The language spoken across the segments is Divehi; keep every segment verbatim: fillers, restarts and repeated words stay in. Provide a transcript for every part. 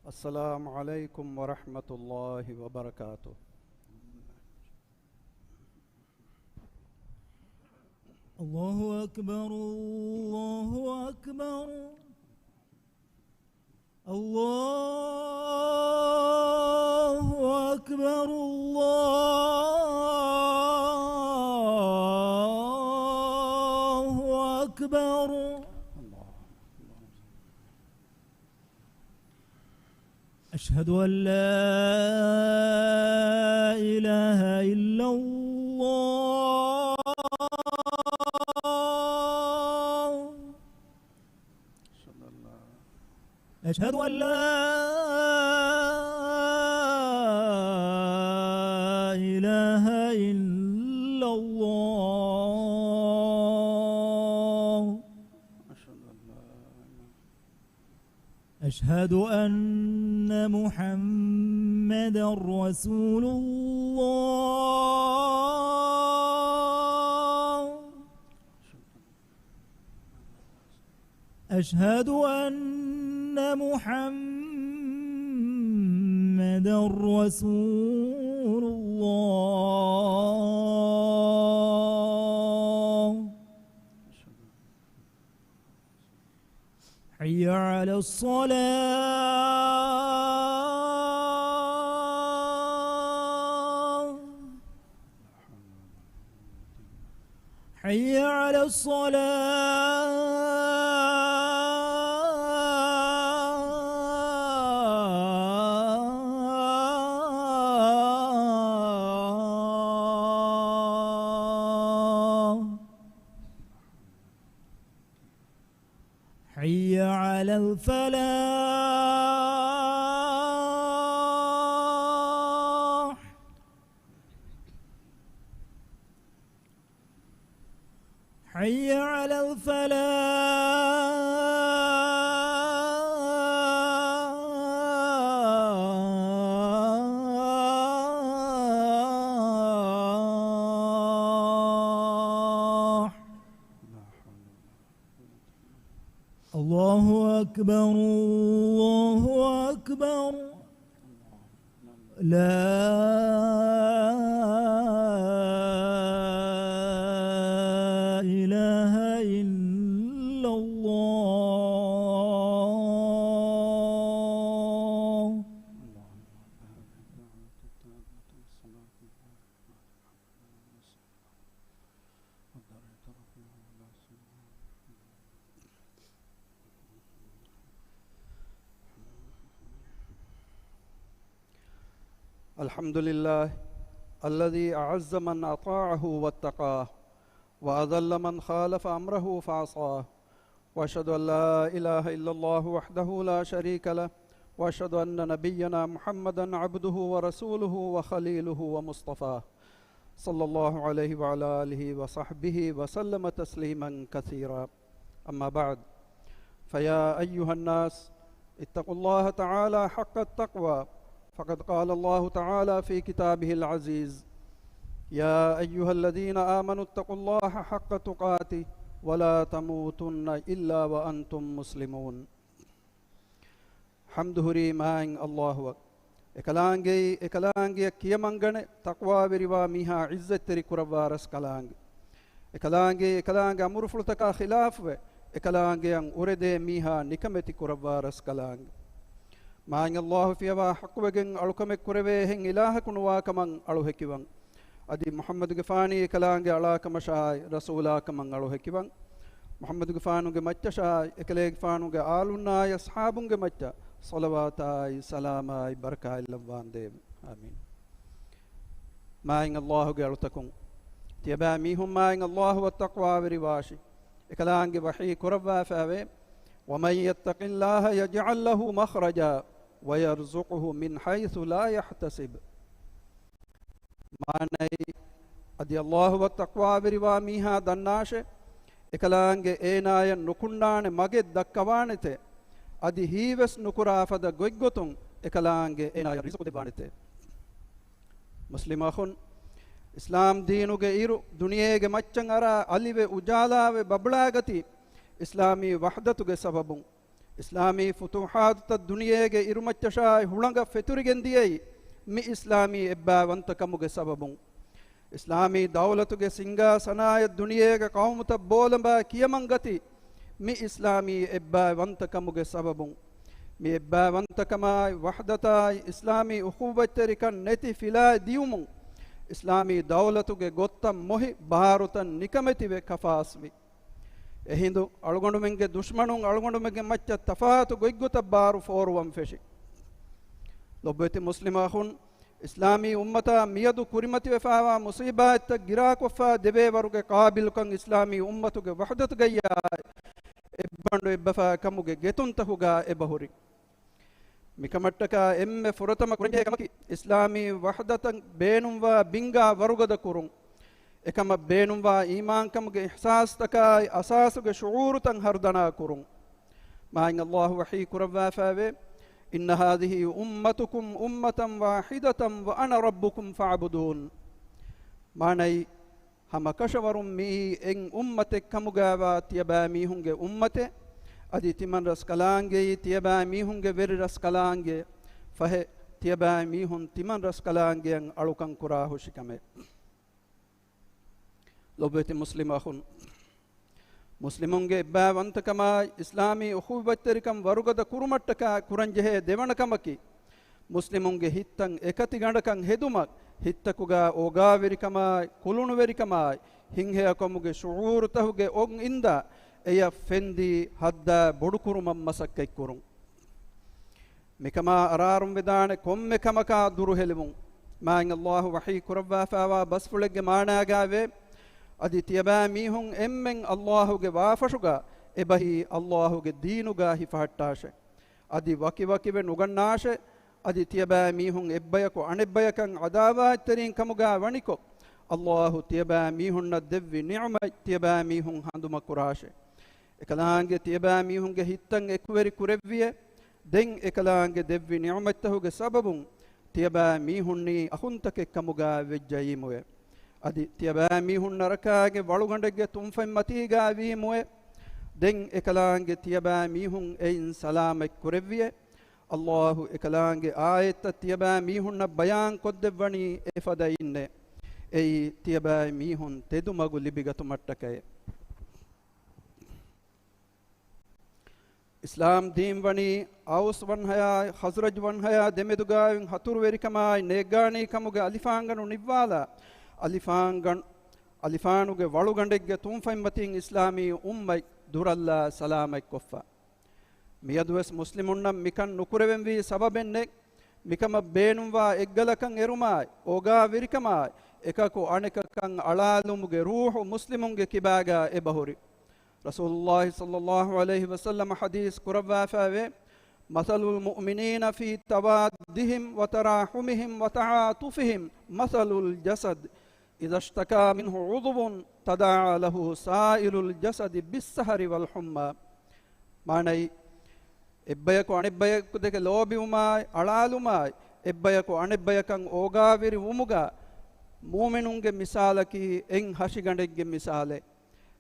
السلام عليكم ورحمة الله وبركاته. الله أكبر، الله أكبر، الله أكبر، الله أكبر. أشهد أن لا إله إلا الله. أشهد أن لا إله إلا الله. أشهد أن محمدا رسول الله. أشهد أن محمدا رسول الله. حي على الصلاة. حي على الصلاة. حي على الفلاح. حي على الفلاح. الله أكبر، الله أكبر. لا إله إلا الله. الحمد لله الذي أعز من أطاعه واتقاه، وأذل من خالف أمره فعصاه، وأشهد أن لا إله إلا الله وحده لا شريك له، وأشهد أن نبينا محمدا عبده ورسوله وخليله ومصطفاه، صلى الله عليه وعلى آله وصحبه وسلم تسليما كثيرا. أما بعد، فيا أيها الناس، اتقوا الله تعالى حق التقوى، فقد قال الله تعالى في كتابه العزيز: يا أيها الذين آمنوا اتقوا الله حق تقاته ولا تموتن إلا وأنتم مسلمون. ޙަމްދު ހުރީ މާތް ﷲ އަށް. އެކަލާނގެއީ، އެކަލާނގެއަށް ކިޔަމަންގަނެ، ތަޤްވާވެރިވާ މީހާ ޢިއްޒަތްތެރި ކުރައްވާ ރަސްކަލާނގެ. އެކަލާނގެއީ، އެކަލާނގެ އަމުރުފުޅުތަކާ ޚިލާފުވެ، އެކަލާނގެއަށް އުރެދޭ މީހާ ނިކަމެތި ކުރައްވާ ރަސްކަލާނގެ. މާތް ﷲ ފިޔަވާ ޙައްޤުވެގެން އަޅުކަމެއް ކުރެވޭ އެހެން އިލާހަކު ނުވާކަމަށް އަޅު ހެކިވަން. އަދި މުޙައްމަދުގެފާނީ އެކަލާނގެ އަޅާކަމަށާއި ރަސޫލާކަމަށް އަޅު ހެކިވަން. މުޙައްމަދުގެފާނުގެ މައްޗަށާއި އެކަލޭގެފާނުގެ އާލުންނާއި އަޞްޙާބުންގެ މައްޗަށް ޞަލަވާތާއި ސަލާމާއި ބަރަކާތް ލައްވާނދޭވެ. އާމީން. މާތް ﷲ ގެ އަޅުތަކުން، ތިޔަބައިމީހުން މާތް ﷲ އަށް ތަޤްވާވެރިވާށި. އެކަލާނގެ ވަޙީ ކުރައްވާފައިވޭ، ومن يتق الله يجعل له مخرجا ويرزقه من حيث لا يحتسب. މާނައީ، އަދި ﷲ އަށް ތަޤްވާވެރިވާ މީހާ ދަންނާށޭ، އެކަލާނގެ އޭނާޔަށް ނުކުންނާނެ މަގެއް ދައްކަވާނެތޭ، އަދި ހީވެސް ނުކުރާ ފަދަ ގޮތްގޮތުން އެކަލާނގެ އޭނާޔަށް ރިޒުޤު ދެއްވާނެތޭ. މުސްލިމް އަޚުން، އިސްލާމް ދީނުގެ އިރު ދުނިޔޭގެ މައްޗަށް އަރާ އަލިވެ އުޖާލާވެ ބަބުޅާގަތީ އިސްލާމީ ވަޙްދަތުގެ ސަބަބުން. އިސްލާމީ ފުތޫޙާތުތައް ދުނިޔޭގެ އިރުމައްޗަށާއި ހުޅަނގަށް ފެތުރިގެން ދިޔައީ މި އިސްލާމީ އެއްބާވަންތަކަމުގެ ސަބަބުން. އިސްލާމީ ދައުލަތުގެ ސިންގާ ސަނާއަތް ދުނިޔޭގެ ޤައުމުތައް ބޯލަނބާ ކިޔަމަން ގަތީ މި އިސްލާމީ އެއްބާވަންތަކަމުގެ ސަބަބުން. މި އެއްބާވަންތަކަމާއި ވަޙްދަތާއި އިސްލާމީ އުޚުއްވަތްތެރިކަން ނެތި ފިލާ ދިޔުމުން އިސްލާމީ ދައުލަތުގެ ގޮތްތައް މޮހި ބާރުތައް ނިކަމެތިވެ ކަފާސްވި. އެހިނދު އަޅުގަނޑުމެންގެ ދުޝްމަނުން އަޅުގަނޑުމެންގެ މައްޗަށް ތަފާތު ގޮތްގޮތަށް ބާރު ފޯރުވަން ފެށި. ލޮބުވެތި މުސްލިމް އަޚުން، އިސްލާމީ އުއްމަތާ މިއަދު ކުރިމަތިވެފާވާ މުޞީބާތްތައް ގިރާކޮށްފާ ދެވޭ ވަރުގެ ޤާބިލުކަން އިސްލާމީ އުއްމަތުގެ ވަޙްދަތުގައްޔާ އެއްބަނޑު އެއްބަފާ ކަމުގެ ގެތުންތަކުގާ އެބަހުރި. މިކަމަށްޓަކާ އެންމެ ފުރަތަމަ ކުރަންޖެހޭ ކަމަކީ، އިސްލާމީ ވަޙްދަތަށް ބޭނުންވާ ބިންގާ ވަރުގަދަ ކުރުން. އެކަމަށް ބޭނުންވާ އީމާންކަމުގެ އިޙްސާސްތަކާއި އަސާސުގެ ޝުޢޫރުތައް ހަރުދަނާ ކުރުން. މާތް ﷲ ވަޙީ ކުރައްވާފައިވޭ، إن هذه أمتكم أمة واحدة وأنا ربكم فاعبدون. މާނައީ، ހަމަ ކަށަވަރުން މިއީ އެއް އުއްމަތެއް ކަމުގާވާ ތިޔަބައިމީހުންގެ އުއްމަތެއް، އަދި ތިމަން ރަސްކަލާނގެއީ ތިޔަބައިމީހުންގެ ވެރި ރަސްކަލާނގެ ފަހެ، ތިޔަބައިމީހުން ތިމަން ރަސްކަލާނގެއަށް އަޅުކަން ކުރާހުށިކަމެއް. ލޮބުވެތި މުސްލިމް އަޚުން، މުސްލިމުންގެ އެއްބާވަންތަކަމާއި އިސްލާމީ އުޚުއްވަތްތެރިކަން ވަރުގަދަ ކުރުމަށްޓަކާ ކުރަންޖެހޭ ދެވަނަ ކަމަކީ، މުސްލިމުންގެ ހިތްތައް އެކަތިގަނޑަކަށް ހެދުމަށް، ހިތްތަކުގާ އޯގާވެރިކަމާއި، ކުލުނުވެރިކަމާއި، ހިތްހެޔޮކަމުގެ ޝުޢޫރުތަކުގެ އޮން އިންދާ، އެޔަށް ފެންދީ ހައްދާ ބޮޑުކުރުމަށް މަސައްކަތްކުރުން. މިކަމާ އަރާރުން ވެދާނެ ކޮންމެ ކަމަކާ ދުރުހެލިވުން. މާތް ﷲ ވަޙީ ކުރައްވާފާވާ ބަސްފުޅެއްގެ މާނާގާވޭ، އަދި ތިޔަބައިމީހުން އެންމެން ﷲ ގެ ވާފަށުގާ އެބަހީ ﷲ ގެ ދީނުގާ ހިފަހައްޓާށެ. އަދި ވަކިވަކިވެ ނުގަންނާށެ. އަދި ތިޔަބައިމީހުން އެއްބަޔަކު އަނެއްބަޔަކަށް ޢަދާވާތްތެރިން ކަމުގާ ވަނިކޮށް، ﷲ ތިޔަބައިމީހުންނަށް ދެއްވި ނިޢުމަތް ތިޔަބައިމީހުން ހަނދުމަކުރާށެ. އެކަލާނގެ ތިޔަބައިމީހުންގެ ހިތްތައް އެކުވެރި ކުރެއްވިއޭ. ދެން އެކަލާނގެ ދެއްވި ނިޢުމަތްތަކުގެ ސަބަބުން ތިޔަބައިމީހުންނީ އަޚުންތަކެއް ކަމުގާ ވެއްޖައީމުއޭ. އަދި ތިޔަބައިމީހުން ނަރަކާގެ ވަޅުގަނޑެއްގެ ތުންފަތްމަތީގާ ވީމުއޭ. ދެން އެކަލާނގެ ތިޔަބައިމީހުން އެއިން ސަލާމަތް ކުރެއްވިއޭ. ﷲ އެކަލާނގެ އާޔަތްތައް ތިޔަބައިމީހުންނަށް ބަޔާން ކޮށްދެއްވަނީ އެފަދައިންނޭ. އެއީ ތިޔަބައިމީހުން ތެދުމަގު ލިބިގަތުމަށްޓަކައޭ. އިސްލާމް ދީން ވަނީ އައުސް ވަންހަޔާ ޚަޒްރަޖް ވަންހަޔާ ދެމެދުގާއި ހަތުރުވެރިކަމާއި ނޭއްގާނީ ކަމުގެ އަލިފާންގަނޑު ނިއްވާލާ، އަލިފާންގަނޑު، އަލިފާނުގެ ވަޅުގަނޑެއްގެ ތުންފަތްމަތީން އިސްލާމީ އުއްމަތް ދުރަށްލާ ސަލާމަތްކޮށްފަ. މިއަދުވެސް މުސްލިމުންނަށް މިކަން ނުކުރެވެންވީ ސަބަބެއް ނެތް. މިކަމަށް ބޭނުންވާ އެއްގަލަކަށް އެރުމާއި، އޯގާވެރިކަމާއި، އެކަކު އަނެކަކަށް އަޅާލުމުގެ ރޫޙު މުސްލިމުންގެ ކިބާގާ އެބަހުރި. ރަސޫލުﷲ ޞައްލަﷲ ޢަލައިހި ވަސައްލަމަ ޙަދީޘް ކުރައްވާފައިވޭ، مَثَلُ الْمُؤْمِنِينَ فِي تَوَادِّهِمْ وَتَرَاحُمِهِمْ وَتَعَاطُفِهِمْ مَثَلُ الْجَسَدِ إِذَا اشْتَكَىٰ مِنْهُ عُضْوٌ تَدَاعَىٰ لَهُ سَائِرُ الْجَسَدِ بِالسَّهَرِ وَالْحُمَّىٰ. މާނައީ، އެއްބަޔަކު އަނެއްބަޔަކު ދެކެ ލޯބިވުމާއި، އަޅާލުމާއި، އެއްބަޔަކު އަނެއްބަޔަކަށް އޯގާވެރި ވުމުގާ، މުއުމިނުންގެ މިސާލަކީ އެއް ހަށިގަނޑެއްގެ މިސާލެއް.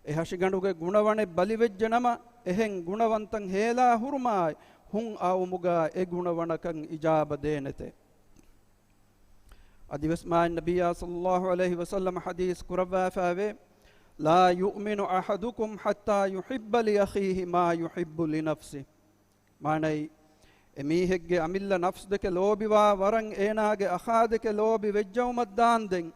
އެ ހަށިގަނޑުގެ ގުނަވަނެއް ބަލިވެއްޖެ ނަމަ، އެހެން ގުނަވަންތައް ހޭލާ ހުރުމާއި، ހުން އައުމުގާ އެ ގުނަވަނަކަށް އިޖާބަ ދޭނެތެ. އަދިވެސް މާތް ނަބިއްޔާ ޞައްލަﷲ ޢަލައިހި ވަސައްލަމަ ޙަދީޘް ކުރައްވާފައިވޭ، لَا يُؤْمِنُ أَحَدُكُمْ حَتَّىٰ يُحِبَّ لِأَخِيهِ مَا يُحِبُّ لِنَفْسِهِ. މާނައީ، އެމީހެއްގެ އަމިއްލަ ނަފްސު ދެކެ ލޯބިވާ ވަރަށް އޭނާގެ އަޚާ ދެކެ ލޯބި ވެއްޖައުމަށް ދާންދެން،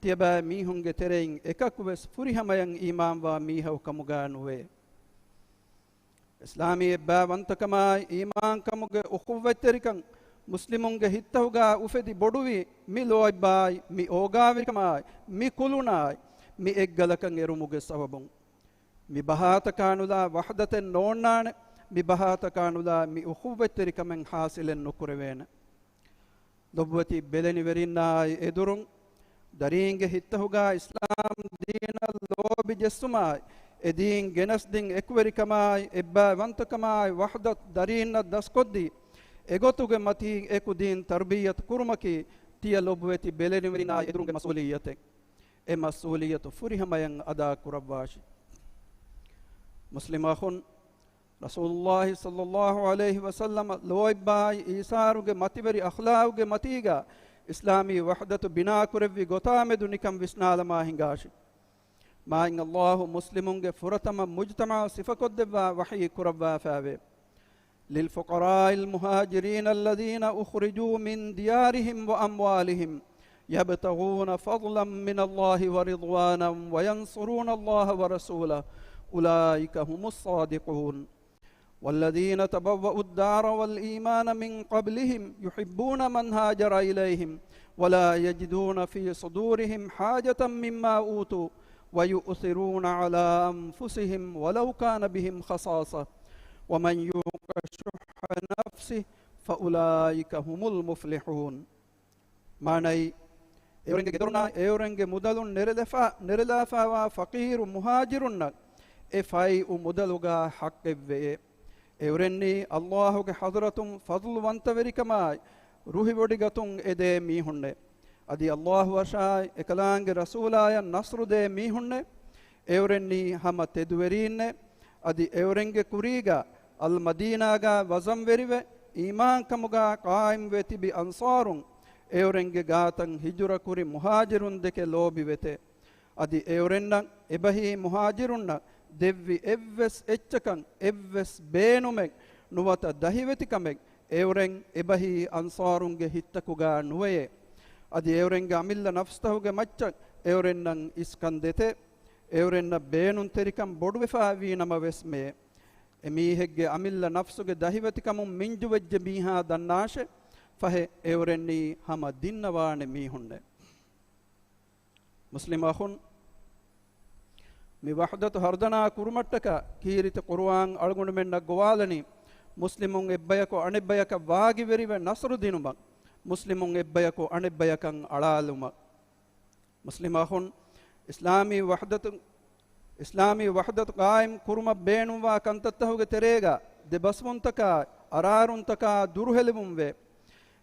ތިޔަބައިމީހުންގެ ތެރެއިން އެކަކުވެސް ފުރިހަމަޔަށް އީމާންވާ މީހަކު ކަމުގާ ނުވޭ. އިސްލާމީ އެއްބާވަންތަކަމާއި އީމާންކަމުގެ އުޚުއްވަތްތެރިކަން މުސްލިމުންގެ ހިތްތަކުގާ އުފެދި ބޮޑުވީ، މި ލޯތްބާއި، މި އޯގާވެރިކަމާއި، މި ކުލުނާއި، މި އެއްގަލަކަށް އެރުމުގެ ސަބަބުން. މި ބަހާތަކާނުލާ ވަޙްދަތެއް ނޯންނާނެ، މި ބަހާތަކާނުލާ މި އުޚުއްވަތްތެރިކަމެއް ޙާޞިލެއް ނުކުރެވޭނެ. ލޮބުވެތި ބެލެނިވެރިންނާއި އެދުރުން، ދަރީންގެ ހިތްތަކުގާ އިސްލާމް ދީނަށް ލޯބި ޖެއްސުމާއި، އެ ދީން ގެނެސްދިން އެކުވެރިކަމާއި، އެއްބާވަންތަކަމާއި ވަޙްދަތު ދަރީންނަށް ދަސްކޮށްދީ، އެގޮތުގެ މަތީން އެކު ދީން ތަރުބިއްޔަތު ކުރުމަކީ ތިޔަ ލޮބުވެތި ބެލެނިވެރިންނާއި އެދުރުންގެ މަސްއޫލިއްޔަތެއް. އެ މަސްއޫލިއްޔަތު ފުރިހަމަޔަށް އަދާ ކުރައްވާށި. މުސްލިމް އަޚުން، ރަސޫލުﷲ ޞައްލަﷲ ޢަލައިހި ވަސައްލަމަ ލޯތްބާއި އީސާރުގެ މަތިވެރި އަޚްލާގުގެ މަތީގަ އިސްލާމީ ވަޙްދަތު ބިނާކުރެއްވި ގޮތާމެދު ނިކަން ވިސްނާލަމާ ހިނގާށި. މާތް ﷲ މުސްލިމުންގެ ފުރަތަމަ މުޖްތަމަޢަށް ސިފަކޮށްދެއްވާ ވަޙީ ކުރައްވާފައިވޭ. للفقراء المهاجرين الذين أخرجوا من ديارهم وأموالهم يبتغون فضلا من الله ورضوانا وينصرون الله ورسوله أولئك هم الصادقون. والذين تبوأوا الدار والإيمان من قبلهم يحبون من هاجر إليهم ولا يجدون في صدورهم حاجة مما أوتوا ويؤثرون على أنفسهم ولو كان بهم خصاصة ومن يوق شح نفسه فأولئك هم المفلحون. މާނައީ، އެއުރެންގެ ގެދޮރުންނާ އެއުރެންގެ މުދަލުން ނެރެލެފާ، ނެރެލާފާވާ ފަޤީރު މުހާޖިރުންނަށް އެ ފައިއު މުދަލުގާ ޙައްޤެއްވެޔޭ. އެއުރެންނީ ﷲ ގެ ޙަޟްރަތުން ފަޟްލުވަންތަވެރިކަމާއި، ރުހިވޮޑިގަތުން އެދޭ މީހުންނޭ. އަދި ﷲ އަށާއި، އެކަލާނގެ ރަސޫލާޔަށް ނަޞްރު ދޭ މީހުންނޭ. އެއުރެންނީ ހަމަ ތެދުވެރީންނޭ. އަދި އެއުރެންގެ ކުރީގަ އަލްމަދީނާގާ ވަޒަންވެރިވެ، އީމާންކަމުގާ ޤާއިމްވެ ތިބި އަންޞާރުން، އެއުރެންގެ ގާތަށް ހިޖުރަ ކުރި މުހާޖިރުންދެކެ ލޯބިވެތެ. އަދި އެއުރެންނަށް އެބަހީ މުހާޖިރުންނަށް ދެއްވި އެއްވެސް އެއްޗަކަށް އެއްވެސް ބޭނުމެއް ނުވަތަ ދަހިވެތިކަމެއް އެއުރެން އެބަހީ އަންޞާރުންގެ ހިތްތަކުގާ ނުވެޔޭ. އަދި އެއުރެންގެ އަމިއްލަ ނަފްސްތަހުގެ މައްޗަށް އެއުރެންނަށް އިސްކަން ދެތެ. އެއުރެންނަށް ބޭނުންތެރިކަން ބޮޑުވެފާވީ ނަމަވެސް މޭ. އެމީހެއްގެ އަމިއްލަ ނަފްސުގެ ދަހިވެތިކަމުން މިންޖުވެއްޖެ މީހާ ދަންނާށެ. ފަހެ އެއުރެންނީ ހަމަ ދިންނަވާނެ މީހުންނެ. މުސްލިމް އަޚުން، މި ވަޙްދަތު ހަރުދަނާ ކުރުމަށްޓަކާ ކީރިތި ޤުރުއާން އަޅުގަނޑުމެންނަށް ގޮވާލަނީ، މުސްލިމުން އެއްބަޔަކު އަނެއްބަޔަކަށް ވާގިވެރިވެ ނަޞްރު ދިނުމަށް، މުސްލިމުން އެއްބަޔަކު އަނެއްބަޔަކަށް އަޅާލުމަށް. މުސްލިމް އަޚުން، އިސްލާމީ ވަޙްދަތު، އިސްލާމީ ވަޙްދަތު ޤާއިމް ކުރުމަށް ބޭނުންވާ ކަންތައްތަހުގެ ތެރޭގަ ދެބަސްވުންތަކާ، އަރާރުންތަކާ ދުރުހެލިވުންވޭ.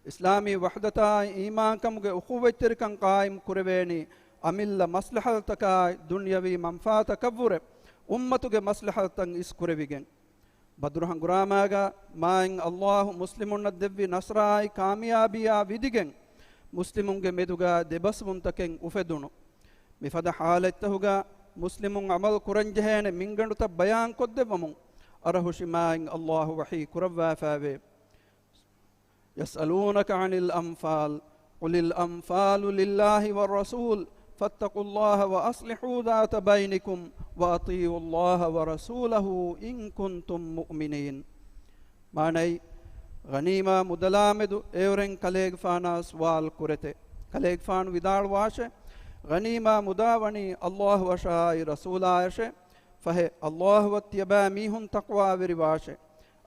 އިސްލާމީ ވަޙްދަތާއި އީމާންކަމުގެ އުޚުއްވަތްތެރިކަން ޤާއިމް ކުރެވޭނީ، އަމިއްލަ މަސްލަޙަތުތަކާއި ދުނިޔަވީ މަންފާތަކަށްވުރެ، އުއްމަތުގެ މަސްލަޙަތުތައް އިސްކުރެވިގެން. ބަދުރު ހަނގުރާމާގަ މާތް ﷲ މުސްލިމުންނަށް ދެއްވި ނަޞްރާއި ކާމިޔާބީއާ ވިދިގެން، މުސްލިމުންގެ މެދުގަ ދެބަސްވުންތަކެއް އުފެދުނު. މިފަދަ ޙާލަތްތަހުގަ މުސްލިމުން ޢަމަލު ކުރަންޖެހޭނެ މިންގަނޑުތައް ބަޔާންކޮށްދެއްވަމުން، އަރަހުށި މާތް ﷲ ވަޙީ ކުރައްވާފައިވޭ. يسألونك عن الأنفال، قل الأنفال لله والرسول، فاتقوا الله وأصلحوا ذات بينكم، وأطيعوا الله ورسوله إن كنتم مؤمنين. މާނައީ، ޣަނީމާ މުދަލާމެދު އެއުރެން ކަލޭގެފާނާ ސުވާލު ކުރެތެ. ކަލޭގެފާނު ވިދާޅުވާށެ، ޣަނީމާ މުދާ ވަނީ ﷲ އަށާއި ރަސޫލާއަށެ. ފަހެ، ﷲ އަށް ތިޔަބައިމީހުން ތަޤްވާވެރިވާށެ.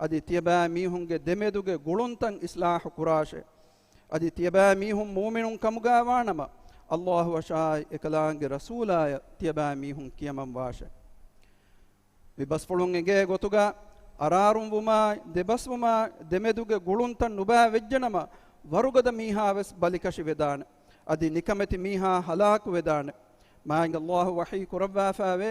އަދި ތިޔަބައިމީހުންގެ ދެމެދުގެ ގުޅުންތައް އިޞްލާޙު ކުރާށެ. އަދި ތިޔަބައިމީހުން މުއުމިނުން ކަމުގާ ވާނަމަ، ﷲ އަށާއި އެކަލާނގެ ރަސޫލާޔަށް ތިޔަބައިމީހުން ކިޔަމަންވާށެ. މި ބަސްފުޅުން އެނގޭ ގޮތުގަ، އަރާރުންވުމާއި، ދެބަސްވުމާއި، ދެމެދުގެ ގުޅުންތައް ނުބައި ވެއްޖެނަމަ، ވަރުގަދަ މީހާވެސް ބަލިކަށިވެދާނެ. އަދި ނިކަމެތި މީހާ ހަލާކުވެދާނެ. މާތް ﷲ ވަޙީ ކުރައްވާފައިވޭ،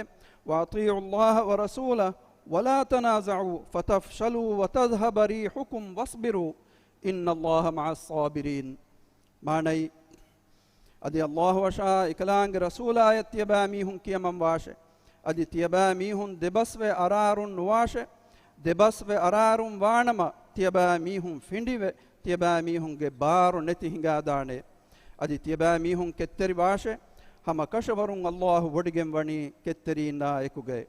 وأطيعوا الله ورسوله ولا تنازعوا فتفشلوا وتذهب ريحكم واصبروا إن الله مع الصابرين. މާނައީ، އަދި ﷲ އަށާ އެކަލާނގެ ރަސޫލާޔަށް ތިޔަބައިމީހުން ކިޔަމަންވާށެ. އަދި ތިޔަބައިމީހުން ދެބަސްވެ އަރާރުން ނުވާށެ. ދެބަސްވެ އަރާރުން ވާނަމަ، ތިޔަބައިމީހުން ފިނޑިވެ، ތިޔަބައިމީހުންގެ ބާރު ނެތި ހިނގާދާނެ. އަދި ތިޔަބައިމީހުން ކެތްތެރިވާށެ. ހަމަ ކަށަވަރުން ﷲ ވޮޑިގެން ވަނީ ކެތްތެރީންނާ އެކުގައި.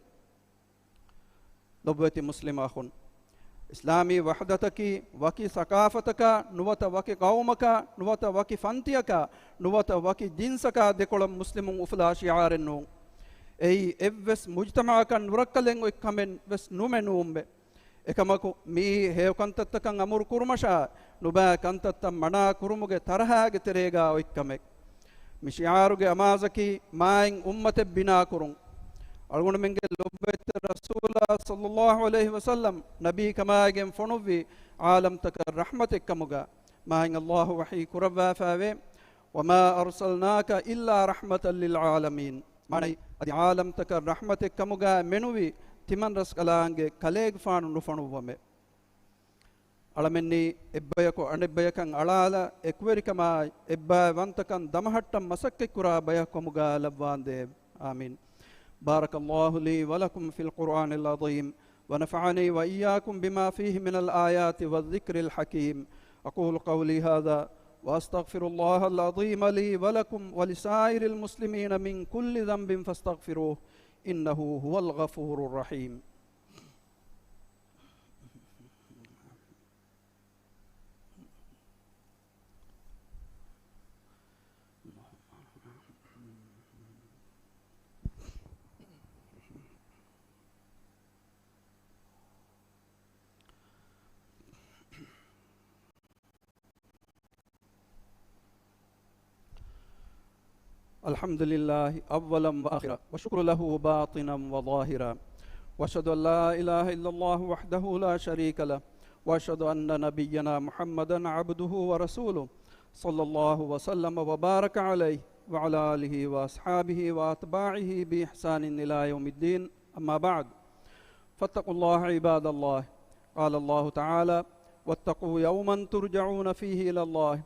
ލޮބުވެތި މުސްލިމް އަޚުން، އިސްލާމީ ވަޙްދަތަކީ ވަކި ސަޤާފަތަކާ ނުވަތަ ވަކި ޤައުމަކާ ނުވަތަ ވަކި ފަންތިއަކާ ނުވަތަ ވަކި ޖިންސަކާ ދެކޮޅަށް މުސްލިމުން އުފުލާ ޝިޢާރެއް ނޫން. އެއީ އެއްވެސް މުޖްތަމަޢަކަށް ނުރައްކަލެއް އޮތް ކަމެއް ވެސް ނުމެ ނޫންވެ. އެކަމަކު، މިއީ ހެޔޮ ކަންތައްތަކަށް އަމުރު ކުރުމަށާ، ނުބައި ކަންތައްތައް މަނާ ކުރުމުގެ ތަރަހާގެ ތެރޭގާ އޮތް ކަމެއް. މި ޝިޢާރުގެ އަމާޒަކީ މާތް އުއްމަތެއް ބިނާކުރުން. އަޅުގަނޑުމެންގެ ލޮބުވެތި ރަސޫލާ ޞައްލައްލާހު ޢަލައިހި ވަސައްލަމް ނަބީ ކަމާއިގެން ފޮނުއްވީ ޢާލަމްތަކަށް ރަޙްމަތެއް ކަމުގަ. މާތް ﷲ ވަޙީ ކުރައްވާފައިވޭ، وما أرسلناك إلا رحمة للعالمين. މާނައީ، އަދި ޢާލަމްތަކަށް ރަޙްމަތެއް ކަމުގަ މެނުވީ ތިމަންރަސްކަލާނގެ ކަލޭގެފާނު ނުފޮނުއްވަމެ. އަޅަމެންނީ އެއްބަޔަކު އަނެއްބަޔަކަށް އަޅާލާ، އެކުވެރިކަމާއި އެއްބައިވަންތަކަން ދަމަހައްޓަން މަސައްކަތްކުރާ ބަޔަކު ކަމުގައި ލައްވާނދޭވެ. آمين. بارك الله لي ولكم في القرآن العظيم، ونفعني وإياكم بما فيه من الآيات والذكر الحكيم. أقول قولي هذا وأستغفر الله العظيم لي ولكم ولسائر المسلمين من كل ذنب فاستغفروه، إنه هو الغفور الرحيم. الحمد لله أولا وآخرا، والشكر له باطنا وظاهرا، وأشهد أن لا إله إلا الله وحده لا شريك له، وأشهد أن نبينا محمدا عبده ورسوله، صلى الله وسلم وبارك عليه وعلى آله وأصحابه وأتباعه بإحسان إلى يوم الدين. أما بعد، فاتقوا الله عباد الله. قال الله تعالى: واتقوا يوما ترجعون فيه إلى الله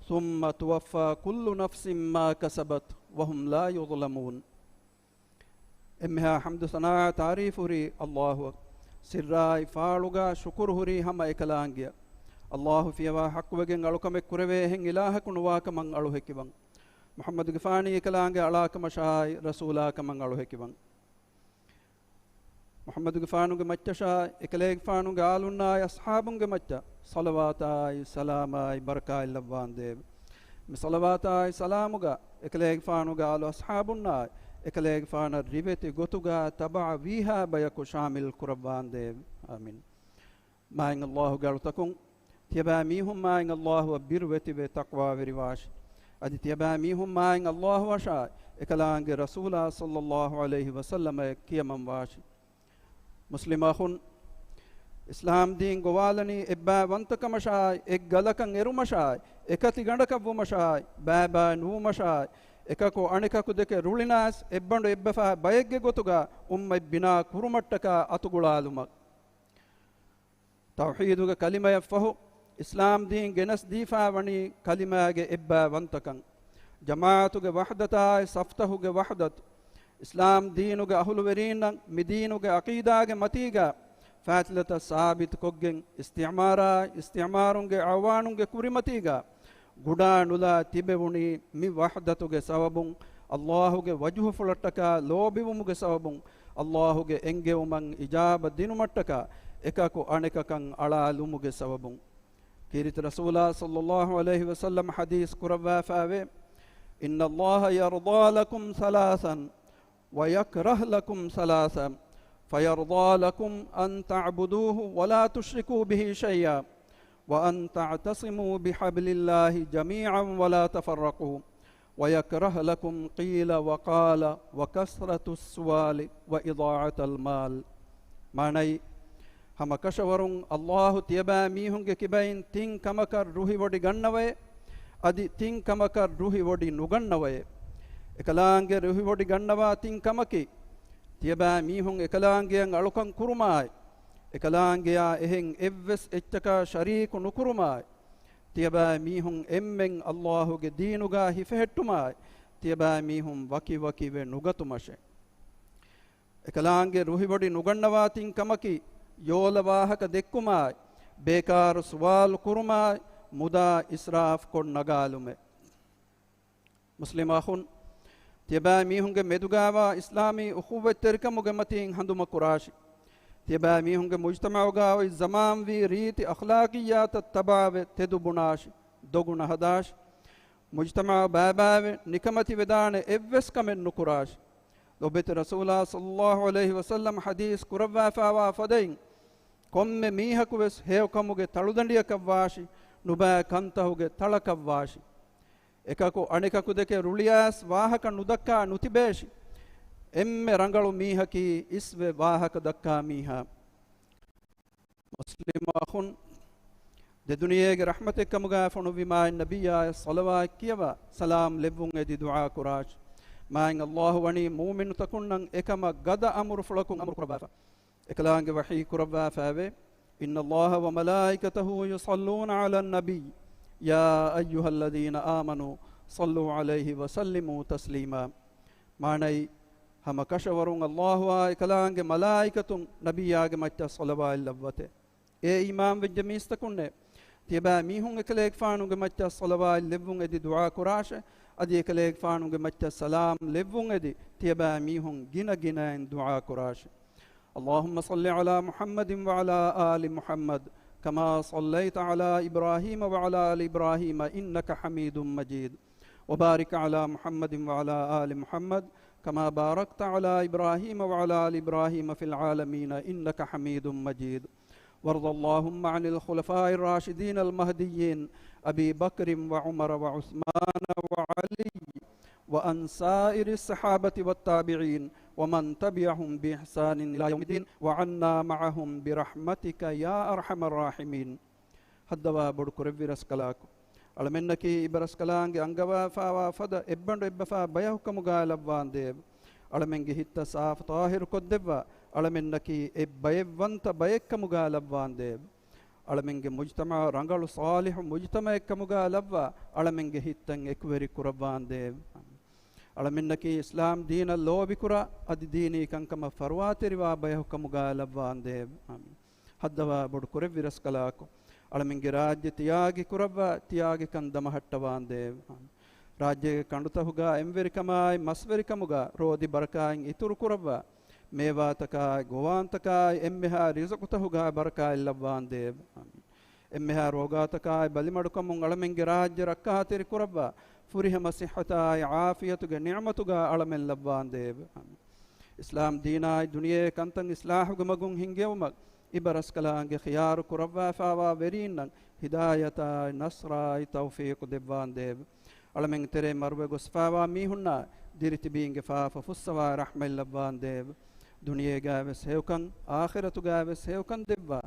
ثم توفى كل نفس ما كسبت وهم لا يظلمون. އެންމެހާ ޙަމްދު ސަނާ ތާރީފު ހުރީ ﷲ އަށް. ސިއްރާއި ފާޅުގަ ޝުކުރު ހުރީ ހަމަ އެކަލާނގެއަށް. ﷲ ފިޔަވާ ޙައްޤުވެގެން އަޅުކަމެއް ކުރެވޭ އެހެން އިލާހަކު ނުވާކަމަށް އަޅު ހެކިވަން. މުޙައްމަދުގެފާނީ އެކަލާނގެ އަޅާކަމަށާއި ރަސޫލާކަމަށް އަޅު ހެކިވަން. މުޙައްމަދުގެފާނުގެ މައްޗަށާއި، އެކަލޭގެފާނުގެ އާލުންނާއި އަޞްޙާބުންގެ މައްޗަށް ޞަލަވާތާއި ސަލާމާއި ބަރަކާތް ލައްވާނދޭވެ. މި ޞަލަވާތާއި ސަލާމުގަ އެކަލޭގެފާނުގެ އާލު އަޞްޙާބުންނާއި، އެކަލޭގެފާނަށް ރިވެތި ގޮތުގަ ތަބަޢަ ވީހާ ބަޔަކު ޝާމިލް ކުރައްވާނދޭވެ. އާމީން. މާތް ﷲގެ އަޅުތަކުން، ތިޔަބައިމީހުން މާތް ﷲއަށް ބިރުވެތިވެ ތަޤްވާވެރިވާށި. އަދި ތިޔަބައިމީހުން މާތް ﷲއަށާއި އެކަލާނގެ ރަސޫލާ ޞައްލައްލާހު ޢަލައިހި ވަސައްލަމައަށް ކިޔަމަންވާށި. މުސްލިމް އަޚުން، އިސްލާމް ދީން ގޮވާލަނީ އެއްބައިވަންތަކަމަށާއި، އެއްގަލަކަށް އެރުމަށާއި، އެކަތިގަނޑަކަށްވުމަށާއި، ބައިބައި ނުވުމަށާއި، އެކަކު އަނެކަކު ދެކެ ރުޅިނާސް އެއްބަނޑު އެއްބަފާ ބައެއްގެ ގޮތުގަ އުއްމަތް ބިނާ ކުރުމަށްޓަކާ އަތުގުޅާލުމަށް. ތައުޙީދުގެ ކަލިމަޔަށްފަހު، އިސްލާމް ދީން ގެނެސްދީފާވަނީ ކަލިމާގެ އެއްބައިވަންތަކަން. ޖަމާޢަތުގެ ވަޙްދަތާއި ސަފްތަހުގެ ވަޙްދަތު. އިސްލާމް ދީނުގެ އަހުލުވެރީންނަށް މި ދީނުގެ ޢަޤީދާގެ މަތީގަ ފާތިލަތައް ސާބިތުކޮށްގެން، އިސްތިޢުމާރާއި އިސްތިޢުމާރުންގެ އަޢުވާނުންގެ ކުރިމަތީގަ ގުޑާ ނުލާ ތިބެވުނީ މި ވަޙްދަތުގެ ސަބަބުން، ﷲގެ ވަޖުހުފުޅަށްޓަކާ ލޯބިވުމުގެ ސަބަބުން، ﷲގެ އެންގެވުމަށް އިޖާބަ ދިނުމަށްޓަކާ އެކަކު އަނެކަކަށް އަޅާލުމުގެ ސަބަބުން. ކީރިތި ރަސޫލާ ޞައްލައްލާހު ޢަލައިހި ވަސައްލަމަ ޙަދީޘް ކުރައްވާފައިވޭ، إن الله يرضى لكم ثلاثا ويكره لكم ثلاثا، فيرضى لكم أن تعبدوه ولا تشركوا به شيئا، وأن تعتصموا بحبل الله جميعا ولا تفرقوا، ويكره لكم قيل وقال وكثرة السؤال وإضاعة المال. މާނައީ، ހަމަ ކަށަވަރުން ﷲ ތިޔަބައިމީހުންގެ ކިބައިން ތިން ކަމަކަށް ރުހިވޮޑި ގަންނަވައޭ، އަދި ތިން ކަމަކަށް ރުހިވޮޑި ނުގަންނަވައޭ. އެކަލާނގެ ރުހިވޮޑި ގަންނަވާ ތިން ކަމަކީ، ތިޔަބައިމީހުން އެކަލާނގެއަށް އަޅުކަން ކުރުމާއި، އެކަލާނގެއާ އެހެން އެއްވެސް އެއްޗަކާ ޝަރީކު ނުކުރުމާއި، ތިޔަބައިމީހުން އެންމެން ﷲގެ ދީނުގަ ހިފެހެއްޓުމާއި، ތިޔަބައިމީހުން ވަކިވަކިވެ ނުގަތުމަށެ. އެކަލާނގެ ރުހިވޮޑި ނުގަންނަވާ ތިން ކަމަކީ، ޔޯލަ ވާހަކަ ދެއްކުމާއި، ބޭކާރު ސުވާލު ކުރުމާއި، މުދާ އިސްރާފްކޮށް ނަގާލުމެ. މުސްލިމް އަޚުން، ތިޔަބައިމީހުންގެ މެދުގާވާ އިސްލާމީ އުޚުއްވަތްތެރިކަމުގެ މަތީން ހަނދުމަކުރާށި. ތިޔަބައިމީހުންގެ މުޖްތަމަޢުގާ އޮތް ޒަމާންވީ ރީތި އަޚްލާޤިއްޔާތަށް ތަބާވެ ތެދު ބުނާށި، ދޮގު ނަހަދާށި. މުޖްތަމަޢަށް ބައިބައިވެ ނިކަމެތިވެދާނެ އެއްވެސް ކަމެއް ނުކުރާށި. ލޯބިވެތި ރަސޫލާ ޞައްލައްލާހު ޢަލައިހި ވަސައްލަމަ ޙަދީޘް ކުރައްވާފާވާ ފަދައިން، ކޮންމެ މީހަކުވެސް ހެޔޮކަމުގެ ތަޅުދަނޑިއަކަށްވާށި، ނުބައި ކަންތަހުގެ ތަޅަކަށްވާށި. އެކަކު އަނެކަކު ދެކެ ރުޅިއައިސް ވާހަކަ ނުދައްކާ ނުތިބޭށި. އެންމެ ރަނގަޅު މީހަކީ އިސްވެ ވާހަކަ ދައްކާ މީހާ. މުސްލިމް އަޚުން، ދެދުނިޔޭގެ ރަޙްމަތެއްކަމުގައި ފޮނުއްވި މާތް ނަބިއްޔާއަށް ޞަލަވާތް ކިޔަވާ، ސަލާމް ލެއްވުން އެދި ދުޢާ ކުރާށި. މާތް ﷲ ވަނީ މުއުމިނުތަކުންނަށް އެކަމަށް ގަދަ އަމުރުފުޅަކުން އަމުރު ކުރައްވާފަ. އެކަލާނގެ ވަޙީ ކުރައްވާފައިވޭ، إن الله وملائكته يصلون على النبي يا أيها الذين آمنوا صلوا عليه وسلموا تسليما. މާނައީ، ހަމަ ކަށަވަރުން ﷲ އާ އެކަލާނގެ މަލާއިކަތުން ނަބިއްޔާގެ މައްޗަށް ޞަލަވާތް ލައްވަތެ. އޭ އީމާންވެއްޖެ މީސްތަކުންނޭ! ތިޔަބައިމީހުން އެކަލޭގެފާނުގެ މައްޗަށް ޞަލަވާތް ލެއްވުން އެދި ދުޢާ ކުރާށޭ، އަދި އެކަލޭގެފާނުގެ މައްޗަށް ސަލާމް ލެއްވުން އެދި ތިޔަބައިމީހުން ގިނަ ގިނައިން ދުޢާ ކުރާށޭ. اللهم صل على محمد وعلى آل محمد كما صليت على إبراهيم وعلى آل إبراهيم إنك حميد مجيد. وبارك على محمد وعلى آل محمد كما باركت على إبراهيم وعلى آل إبراهيم في العالمين إنك حميد مجيد. وارض اللهم عن الخلفاء الراشدين المهديين أبي بكر وعمر وعثمان وعلي وعن سائر الصحابة والتابعين ومن تبعهم بإحسان إلى يوم الدين وعنا معهم برحمتك يا أرحم الراحمين. ހައްދަވާ ބޮޑު ކުރެއްވި ރަސްކަލާކޮ، އަޅަމެންނަކީ އިބަރަސްކަލާނގެ އަންގަވާފާވާ ފަދަ އެއްބަނޑު އެއްބަފާ ބަޔަކު ކަމުގާ ލައްވާނދޭވެ! އަޅަމެންގެ ހިތްތައް ސާފު ޠާހިރު ކޮށްދެއްވާ، އަޅަމެންނަކީ އެއް ބައެއްވަންތަ ބައެއް ކަމުގާ ލައްވާނދޭވެ! އަޅަމެންގެ މުޖްތަމަޢަށް ރަނގަޅު ޞާލިޙު މުޖްތަމަޢެއް ކަމުގާ ލައްވާ، އަޅަމެންގެ ހިތްތައް އެކުވެރި ކުރައްވާނދޭވެ! އަޅަމެންނަކީ އިސްލާމް ދީނަށް ލޯބިކުރާ، އަދި ދީނީ ކަންކަމަށް ފަރުވާތެރިވާ ބަޔަކު ކަމުގާ ލައްވާނދޭވެ! އާމީން. ހައްދަވާ ބޮޑު ކުރެއްވި ރަސްކަލާކޮ، އަޅަމެންގެ ރާއްޖެ ތިޔާގި ކުރައްވާ، ތިޔާގިކަން ދަމަހައްޓަވާނދޭވެ! އާމީން. ރާއްޖޭގެ ކަނޑުތަހުގާ އެންވެރިކަމާއި މަސްވެރިކަމުގާ ރޯދި ބަރަކާތް އިތުރު ކުރައްވާ، މޭވާތަކާއި ގޮވާންތަކާއި އެންމެހާ ރިޒުޤުތަހުގާ ބަރަކާތް ލައްވާނދޭވެ! އާމީން. އެންމެހާ ރޯގާތަކާއި ބަލިމަޑުކަމުން އަޅަމެންގެ ރާއްޖެ ރައްކާތެރި ކުރައްވާ، ފުރިހަމަ ޞިއްޙަތާއި ޢާފިޔަތުގެ ނިޢުމަތުގާ އަޅަމެން ލައްވާނދޭވެ! އާމީން. އިސްލާމް ދީނާއި ދުނިޔެ ކަންތައް އިޞްލާޙުގެ މަގުން ހިންގެވުމަށް އިބަރަސްކަލާނގެ ޚިޔާރު ކުރައްވާފާވާ ވެރީންނަށް ހިދާޔަތާއި ނަޞްރާއި ތައުފީޤު ދެއްވާނދޭވެ! އަޅަމެން ތެރޭ މަރުވެ ގޮސްފާވާ މީހުންނާ ދިރިތިބީންގެ ފާފަ ފުއްސަވާ ރަޙްމަތް ލައްވާނދޭވެ! ދުނިޔޭގައިވެސް ހެޔޮކަން، އާޚިރަތުގައިވެސް ހެޔޮކަން ދެއްވާ،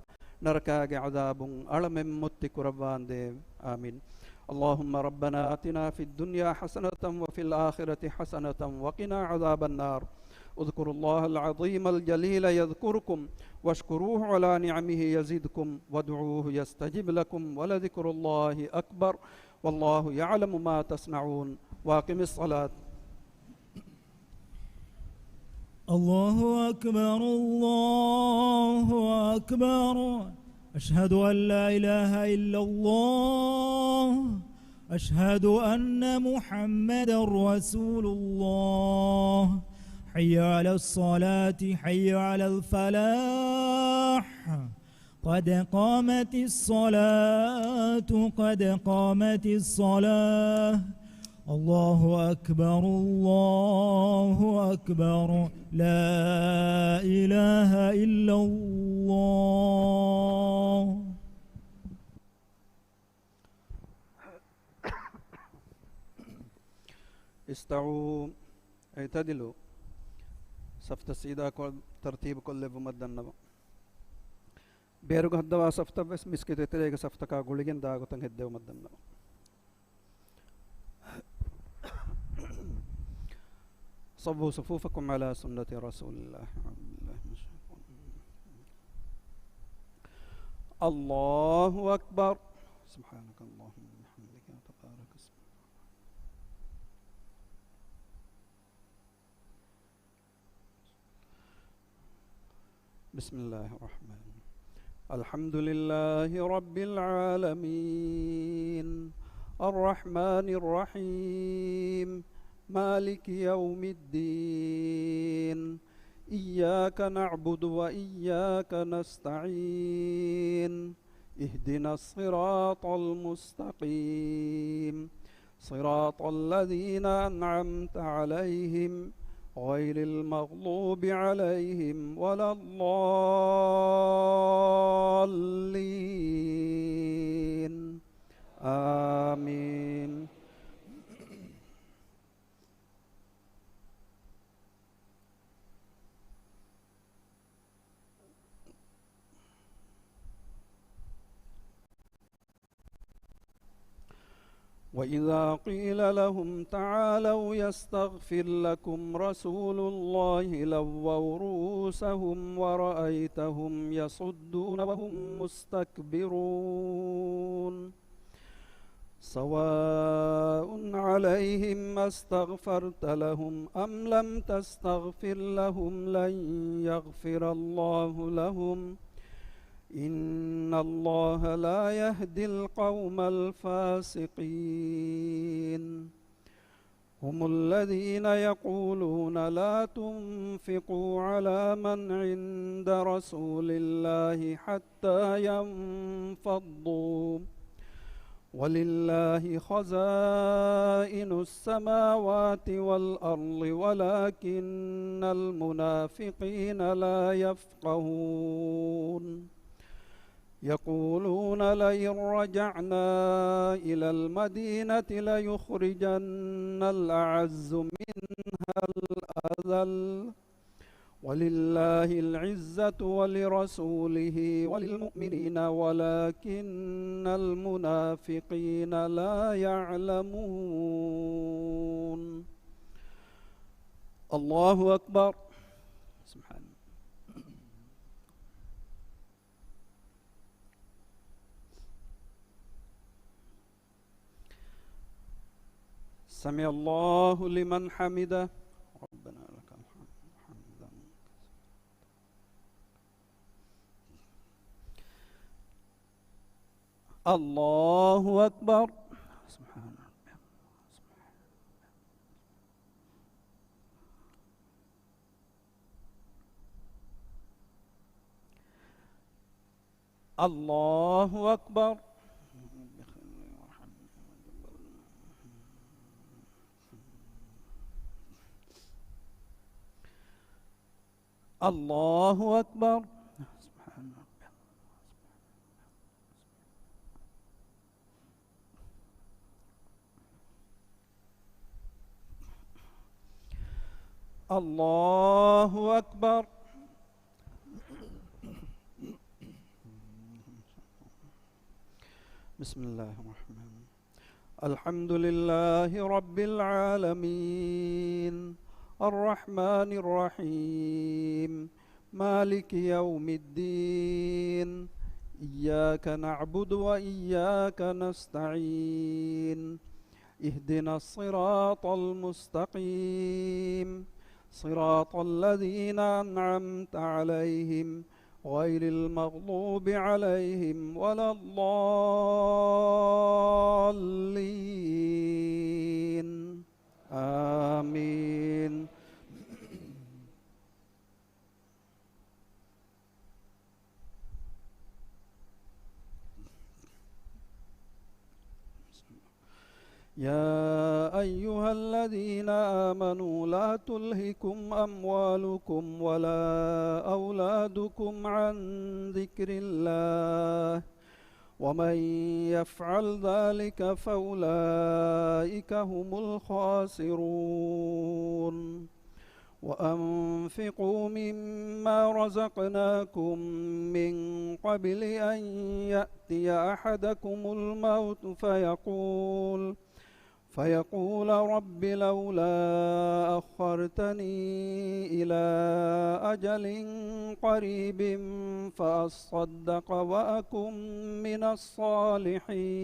ނަރަކާގެ ޢަޛާބުން އަޅަމެން މުއްތި ކުރައްވާނދޭވެ! އާމީން. اللهم ربنا آتنا في الدنيا حسنة وفي الآخرة حسنة وقنا عذاب النار. اذكروا الله العظيم الجليل يذكركم واشكروه على نعمه يزدكم وادعوه يستجب لكم ولذكر الله أكبر. والله يعلم ما تصنعون. وأقم الصلاة. الله أكبر، الله أكبر. أشهد أن لا إله إلا الله. أشهد أن محمدا رسول الله. حي على الصلاة، حي على الفلاح. قد قامت الصلاة، قد قامت الصلاة. الله أكبر، الله أكبر. لا إله إلا الله. استووا، اعتدلوا. ސަފްތައް ސީދާ ކޮށް، ތަރުތީބު ކޮށްލެއްވުމަށް ދަންނަވަން. ބޭރުގަ ހައްދަވާ ސަފްތައް ވެސް މިސްކިތު އެތެރޭގެ ސަފްތަކާ ގުޅިގެން ދާގޮތަށް ހެއްދެވުމަށް ދަންނަވަން. صووا صفوفكم على سنة رسول الله. أعوذ بالله من الشيطان الرجيم. الله أكبر. سبحانك اللهم وبحمدك، تبارك اسمك. بسم الله الرحمن الرحيم. الحمد لله رب العالمين. الرحمن الرحيم. مالك يوم الدين. إياك نعبد وإياك نستعين. اهدنا الصراط المستقيم. صراط الذين أنعمت عليهم غير المغضوب عليهم ولا الضالين. آمين. وإذا قيل لهم تعالوا يستغفر لكم رسول الله لووا رؤوسهم ورأيتهم يصدون وهم مستكبرون. سواء عليهم أستغفرت لهم أم لم تستغفر لهم لن يغفر الله لهم إن الله لا يهدي القوم الفاسقين. هم الذين يقولون لا تنفقوا على من عند رسول الله حتى ينفضوا ولله خزائن السماوات والأرض ولكن المنافقين لا يفقهون. يقولون لئن رجعنا إلى المدينة ليخرجن الأعز منها الأذل ولله العزة ولرسوله وللمؤمنين ولكن المنافقين لا يعلمون. الله أكبر. سبحان الله. سمع الله لمن حمده. ربنا لك الحمد حمدا. الله أكبر. سبحان ربي. الله أكبر. الله أكبر. سبحان ربي. الله أكبر. بسم الله الرحمن الرحيم. الحمد لله رب العالمين. الرحمن الرحيم. مالك يوم الدين. إياك نعبد وإياك نستعين. اهدنا الصراط المستقيم. صراط الذين أنعمت عليهم غير المغضوب عليهم ولا الضالين. آمين. يا أيها الذين آمنوا لا تلهكم أموالكم ولا أولادكم عن ذكر الله ومن يفعل ذلك فأولئك هم الخاسرون. وأنفقوا مما رزقناكم من قبل أن يأتي أحدكم الموت فيقول، فيقول رب لولا أخرتني إلى أجل قريب فأصدق وأكن من الصالحين.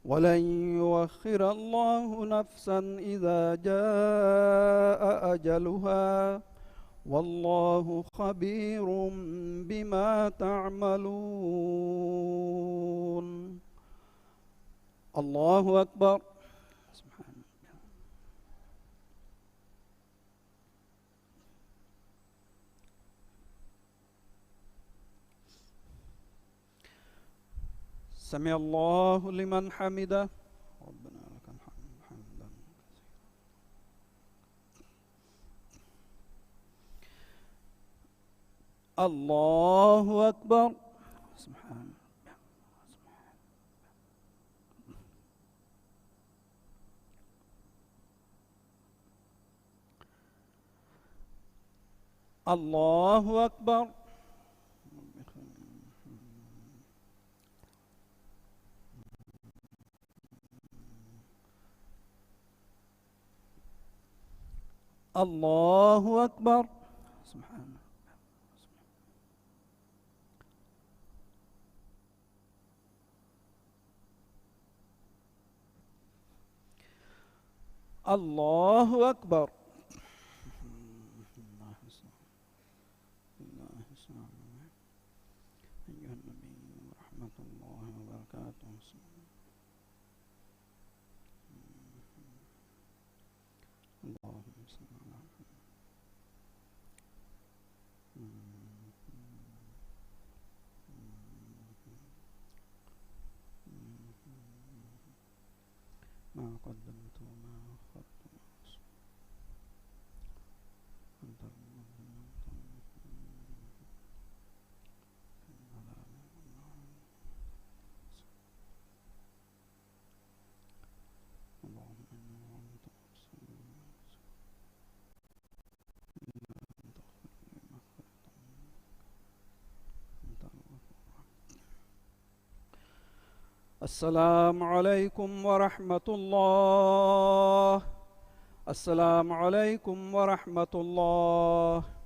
ولن يؤخر الله نفسا إذا جاء أجلها والله خبير بما تعملون. الله أكبر. سبحان الله. سمع الله لمن حمده. ربنا لك الحمد حمدا كثيرا. الله أكبر. سبحان الله. الله أكبر. الله أكبر. سبحان الله. الله أكبر. أيها النبي ورحمة الله وبركاته. اللهم صل على محمد. ما قدمت وما أخرت وما أسررت. أنت المقدم وأنت المؤخر. اللهم إني ظلمت نفسي. إلا أن تغفر لي مغفرة منك. أنت الغفور الرحيم. السلام عليكم ورحمة الله. السلام عليكم ورحمة الله.